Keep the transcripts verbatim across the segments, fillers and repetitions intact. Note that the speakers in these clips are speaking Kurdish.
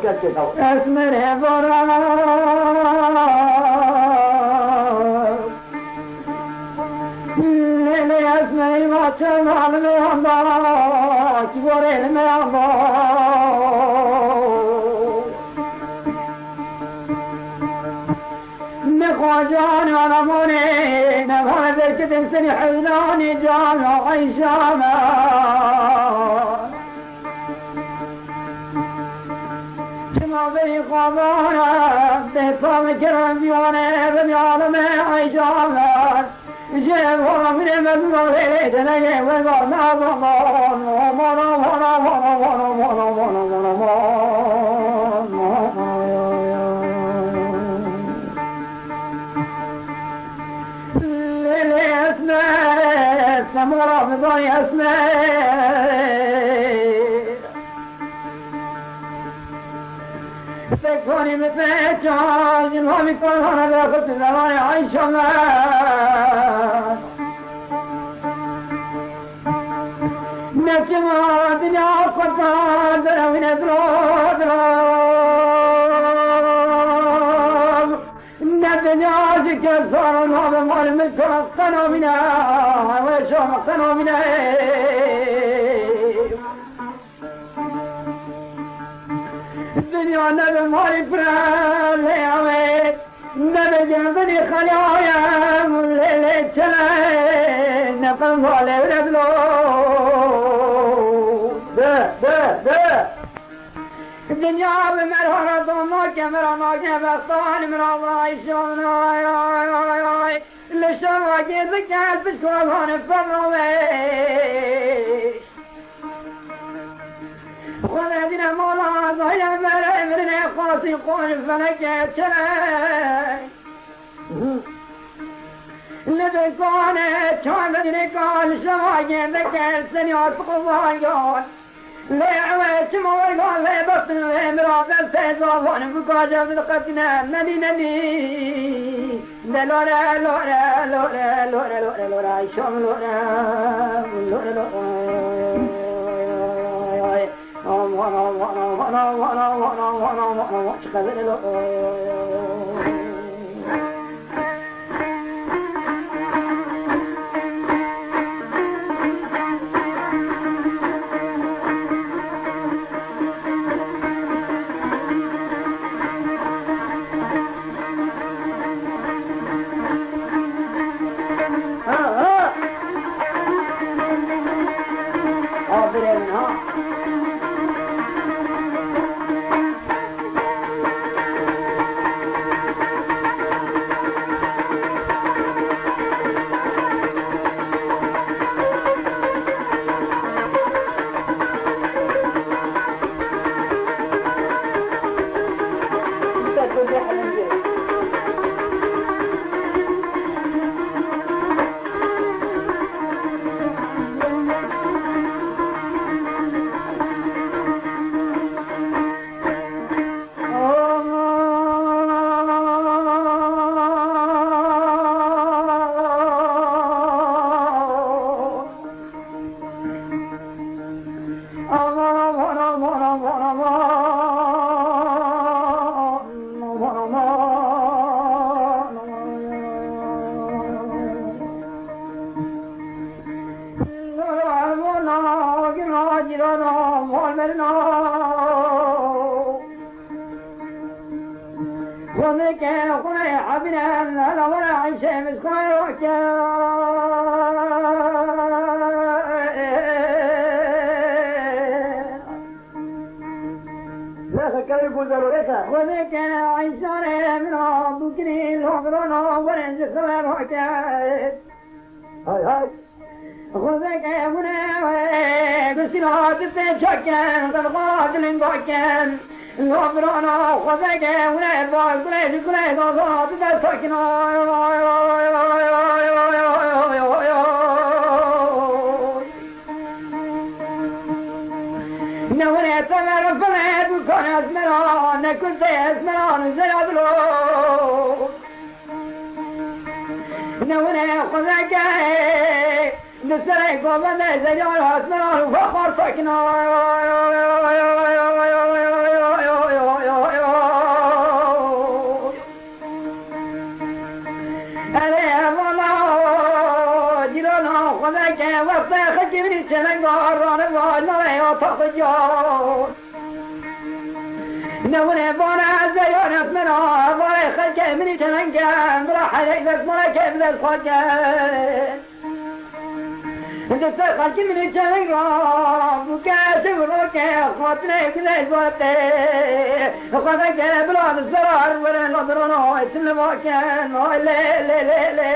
Esmer hevara. Lê, lê, esmerî ma çawa li me anda, kî gorê li me anda. Ne xwacan anamonê, ne vame derketin serî heyranê cana Eyşa me. Çima berî xwazana, bê pavê kerem dîwane, bê aleme Eyşa me. Ji vana minê mezûna lê lê denegê wega nazaman. Aman, aman, aman. Lê, lê, esme, semora bizay esme. Sekonî min pêçan, ji navî Kur'ana de xist zemanê Ayşe me. Ne çima dinya xwe ta derewîne diro, diro. Ne dinya ji kesana navê malê min şorex qenomîne, ew şorex qenomîne. Dinya nebe malî pire lê ew ê, nebe cendinî xelaya lê lê çile, ne qenvalê wile dilo. De, de, de. Dinya bi me re re dom nake, me re nake, bextan me re vay şan, ay, ay, ay, ay, ay. Li şeva gê dike pişkolan ferrawêş. Xwedê dîne mala zayê merê mirinê xwasî xwe ji felekê çirê. Li dikane çar medîne kal şeva gê dike serî artık o vayan. Lê ew ê çima werga lê bextin lê mira ber tê zavan bikace diqetine nedî nedî. De lore, lore, lore, lore, lore, lore, ay şam lore, lore, lore. Aman, aman, aman, aman, aman, aman, aman, aman, çi qezenê lore. Ha, ha. Aferin, ha. Xwedê ke xwe hebîne, hela were Eyşê min xwe roke. Lesa kerê ku zarorêta. Xwedê ke Eyşanê min a bûkirî, logrona were ji xwe roke. Hay hay. Xwezeke hûn e, bi sîla dipê çakin, qelba dilinga kin. Lafirana xwezeke hûn e, bal gulê ji gulê gaza dide sakin. Ne hûn e tever file dûkan esmeran, ne kuzê esmeran zera dilo. Ne hûn e xwezeke, li serê govendê zeryan asmeran û xwe xwar sakina. Newine vana ez de yanet min a, vana xelkê min î çeleng e, min a helek dest mala ke bi dest xwe ke. Di ser xelkê min î çeleng ra, bûke şev roke, xatine gule zote. Xwe vekere bila di serar were la dirona, tim li vaken, le, le, le.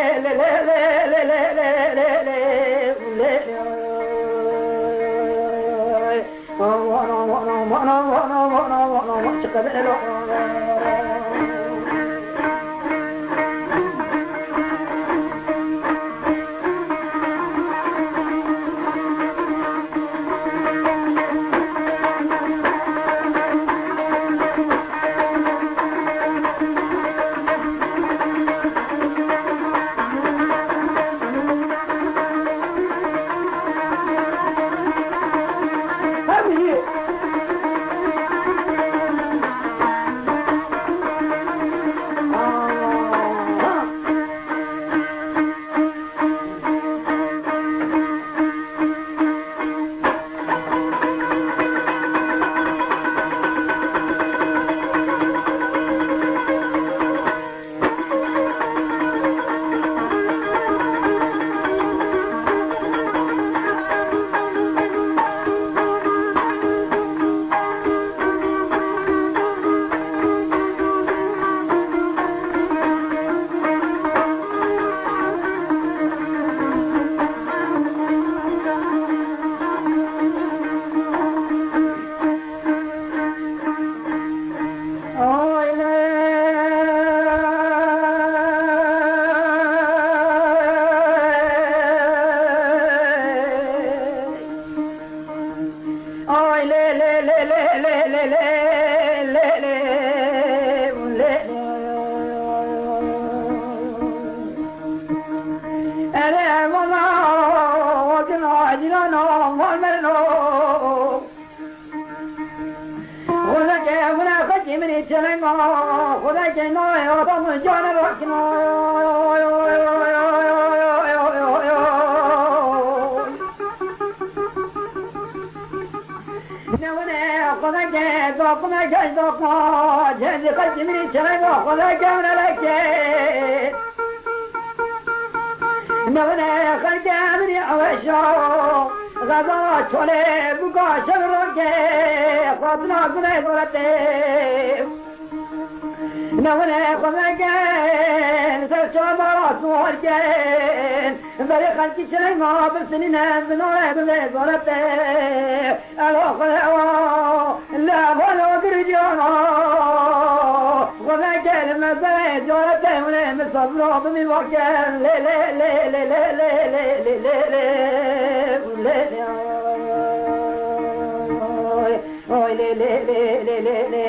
Ere mama, o din acilana, mal merno. Xwedeke min e xelkê min ê çeleng a, xwedeke nayê ata min canê rakina. Newine xwedeke daxume geş daxa, cezî xelkê min ê çeleng a, xwedeke min e leke. Newine xelkê min ê eweşa, xeza çolê bûka şev roke, xwatina gunê doletê. Newine xwezeke, ser çava suwar ke, berê xelkî çilema bisinîne, binore gunê doletê. Elo xwe ewa, le valo gircana. Xwedeke li mezeyê carete hûn ê min sabra bimî vaken. Lê, lê, lê, lê, lê, lê, lê, lê, lê, lê, lê, lê, ay, ay, lê, lê, lê, lê.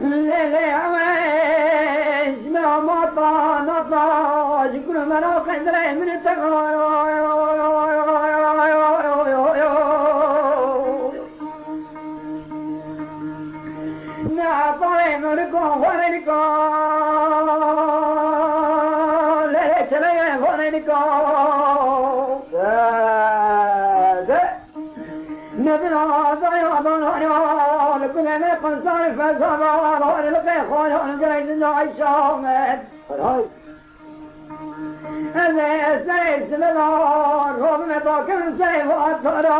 Lê, lê, ew e ji me amata nata, ji kur me naqedire, min te. Ne atarê merikan xwarê nika, lê, lê, çeleyê xwarê nika. De, de. Nebin azaya dan haya, li kulê me qensar fezada, li qê xaya, li qê zinda Ayşe Ahmet. Hay. Ez ê serê simela, robime bakim serê vatara.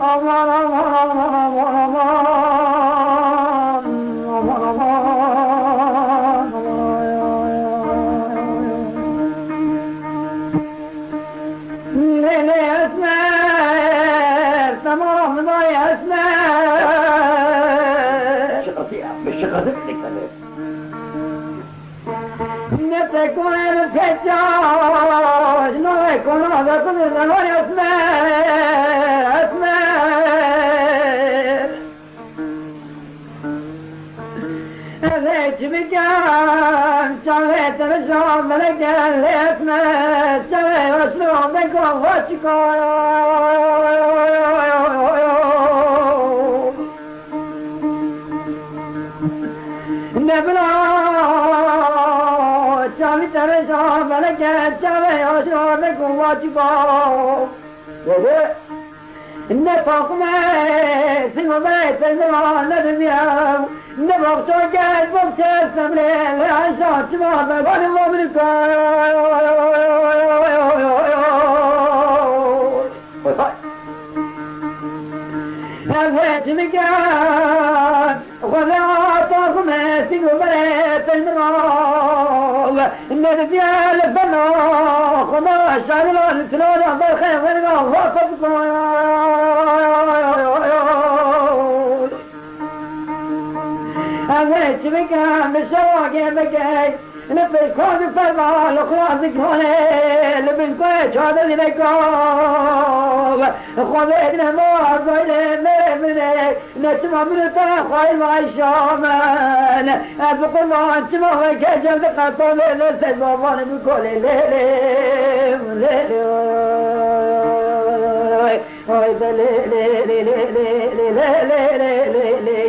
Aman, aman, aman, aman, aman, aman, aman, aman. Lê, lê, Esmer, tamam, vay Esmer. Şıkırtı yapmış, şıkırtı yapmış. Ne te koyarım pek yaş, ne koyarım pek yaş, Esmer, Esmer. Ez hiç bikem, çavê te bi şan belek gel, Esmer, çavê hoş lo beko hoş koy. Ne bila çavî te reja beleke çavê aşa ve kuva çiba. Dede, ne takme sino ve tezra ne diziya. Ne bakça gel bakça semre le aşa çiba be bari vabri ka. Vay vay. Ev hêç bikin, xwezê ata xumê sîg û berê teyni rav. Nedibiye li bena xweda şarilan tilada berxê xweda xwe xwe bikon. Ev hêç bikin, li şewa gê bikey. Li pêşxwazî ferma li xwe zikrane, li bin koyê çadirî vekov. Xwedê dine ma zoyde mêrê min e, ne çima min û te xwayî vay şamen. Ez bi qurban çima weke cem di qetonê li ser babanê min kolê lê lê, lê lê. Oy de lê lê lê lê lê lê lê lê lê lê lê.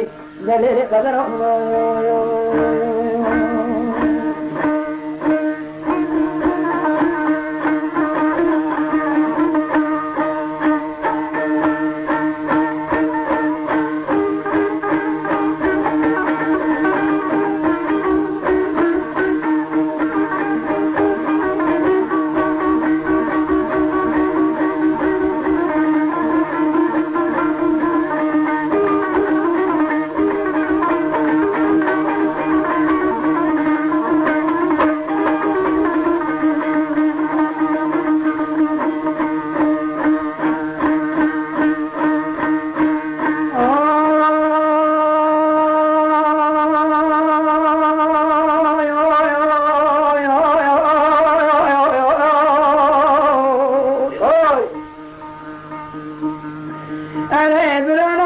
Erê birana,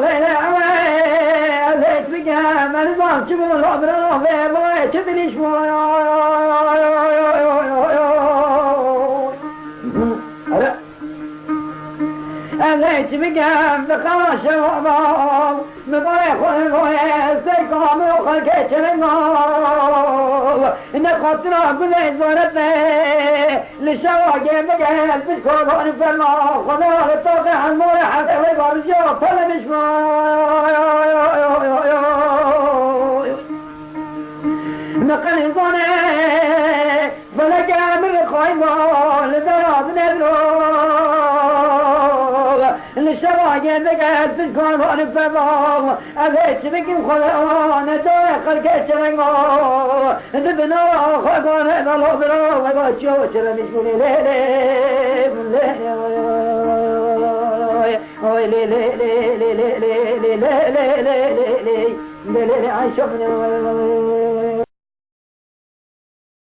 lê lê, ew ê, ez hêç bikem, ez zan çi bû, la birana, vê, vê, çi dilîş bû. Erê. Ez hêç bikem, bi xewa şewa bal. Min barê xwe royê ser kamê û xelkê çelengal. Ne xatina gulê zorete, li şewa gê bigel, pişt kolanî ferma, Xweda li taxê hemorê hesê wê barîjiya pele bişma. Ne qelîzane, Beleke min xayma li dera dinevro. Li şeva gê digel pişkan li feva. Ez hêç bikim xwe ne dayê xelkê çelenga. Di bina xwe gane da lo bira ve da çiyo çelemiş bûne lê lê, lê lê. Oy lê lê lê lê lê lê lê lê lê lê lê lê. Lê lê lê Ayşe.